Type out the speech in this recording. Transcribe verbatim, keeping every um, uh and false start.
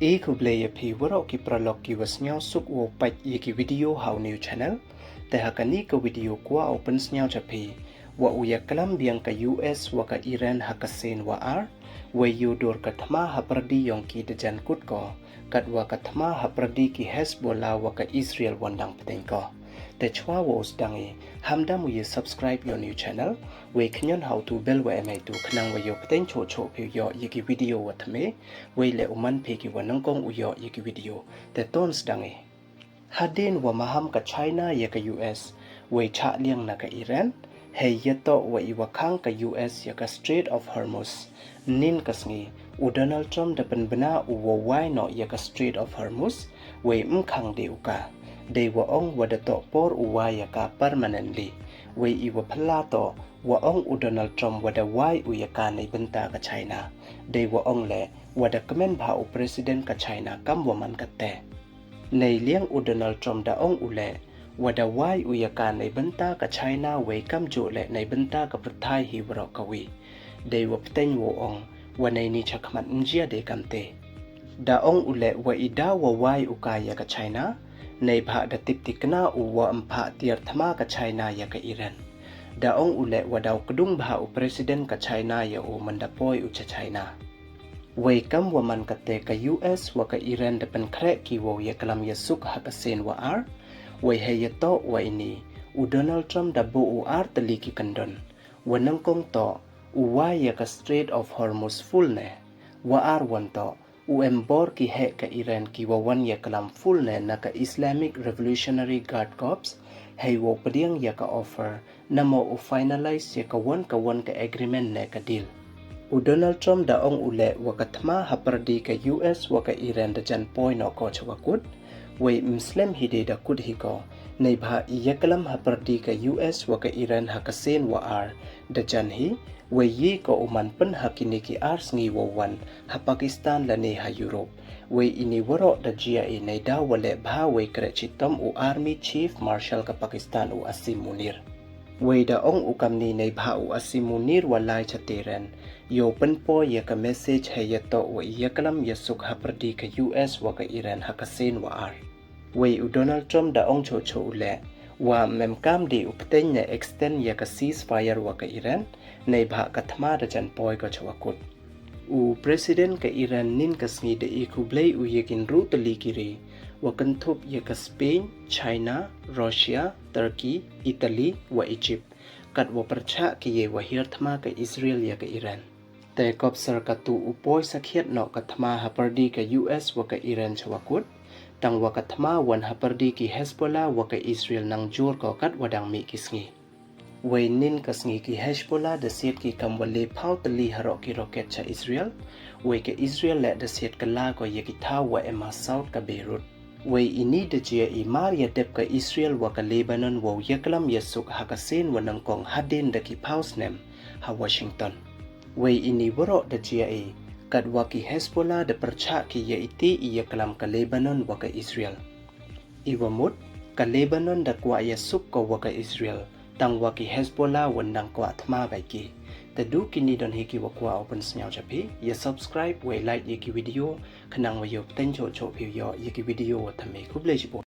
E khublei ya phi waroh ki paralok ki wa sniawsuk wow pait ya ki video ha u new channel. Te ha kani ka video kwah u pynsniaw cha phi wa u yaklam biang ka U S wa ka Iran ha ka sien wa ar, wei yow dur ka thma hapyrdi yong ki da jan kut ko, kat wa ka thma hapyrdi ki Hezbollah wa ka Israel wan dang pteng ko. Te chwa wow sdang i, hamdam u ya subscribe ya u new channel, wei khñion ha u tu bell wa em hei tu khnang wa yow pteng choh choh phi u yoh ya ki video wa thymme, wei le u man phi ki wa nyngkong u yoh ya ki video. Te ton sdang i. Hadien wa maham ka China ya ka U S, wei chah liang na ka Iran, hei yatoh wa i wa khang ka U S ya ka Strait of Hormuz. Nin ka sngi, u Donald Trump da pynbna u wow wai noh ya ka Strait of Hormuz, wei ym khang de u ka. Dei wa ong wa da toh por u wai ya ka permanently. Wei i wa phylla toh, wa ong u Donald Trump wa da wai u ya ka neibynta ka China. Dei wa ong le, wa da kmen bha u President ka China kam wa man katte. Nei liang u Donald Trump da ong u le, wa da wai u ya ka neibynta ka China wei kamjooh le neibynta ka pyrthai hi waroh kawi. Dei wa pteng wow ong, wa neini chakhmat ym jia de kamte. Da ong u le wa i da wa wai u ka ya ka China, neibhah da tip tikna u wa ym phah tiar thma ka China ya ka Iran. Da ong u le wa daw kdung bha u President ka China ya u man da poi u cha China. Wei kam wa man katte ka U S wa ka Iran da pynkhreh ki wow yaklam yasuk ha ka sien wa ar, wei hei yatoh wa ini, u Donald Trump da buh u ar tylli ki kyndon. Wa nyngkong toh, u wai ya ka Strait of Hormuz full ne. Wa ar wan toh, u em bor ki heh ka Iran ki wa wan yaklam full ne na ka Islamic Revolutionary Guard Corps, hei wow pdiang ya ka offer, namo u finalize ya ka wan ka wan ka agreement ne ka deal. U Donald Trump da ong u le wa ka thma hapyrdi ka U S wa ka Iran da jan poi noh ko cha wa kut, wei ym slem hi de da kut hi ko, neibhah i yaklam hapyrdi ka U S wa ka Iran ha ka sien wa ar da jan hi, wei yi ko u man pyn ha kini ki ar sngi wow wan ha Pakistan lane ha Europe. Wei ini waroh da jia i neidaw wa leh bha wei kreh chitom u Army Chief Marshal ka Pakistan u Asim Munir. Wei da ong u kamni neibhah u Asim Munir wa lai cha Tehran, yow pynpoi ya ka message hei yatoh wa i yaklam yasuk hapyrdi ka U S wa ka Iran ha ka sien wa ar. Wei u Donald Trump da ong choh choh u le, wa ym em kam de u pteng ne extend ya ka ceasefire wa ka Iran, neibhah ka thma da jan poi ko cha wa kut. U President ka Iran nin ka sngi da i khublei u ya ki ynru tylli ki ri, wa kynthup ya ka Spain, China, Russia, Turkey, Italy, wa Egypt, kat wa pyrchah ki yei wa hiar thma ka Israel ya ka Iran. Te kop sar katu u poi sakhiat noh ka thma hapyrdi ka U S wa ka Iran cha wa kut, tang wa ka thma wan hapyrdi ki Hezbollah wa ka Israel nang jur ko kat wa dang mih ki sngi. Wei nin ka sngi ki Hezbollah da siat ki kam wa le phaw tylli haroh ki rocket cha Israel, wei ka Israel le da siat kylla ko ya ki thaw wa em ha south ka Beirut. Wei ini da jia i mar ya dep ka Israel wa ka Lebanon wow yaklam yasuk ha ka sien wa nyngkong hadien da ki phaw snem ha Washington. Wei ini waroh da jia i, kat wa ki Hezbollah da pyrchah ki ya iti i yaklam ka Lebanon wa ka Israel. I wa mut, ka Lebanon da kwah yasuk ko wa ka Israel, tang wa ki Hezbollah wan dang kwah thma bai ki. Te du kini don hi ki wa kwah u pynsniaw cha phi, ya subscribe wei like ya ki video, khnang wa yow pteng choh choh phi u yoh ya ki video wa thymme. Khublei chibun.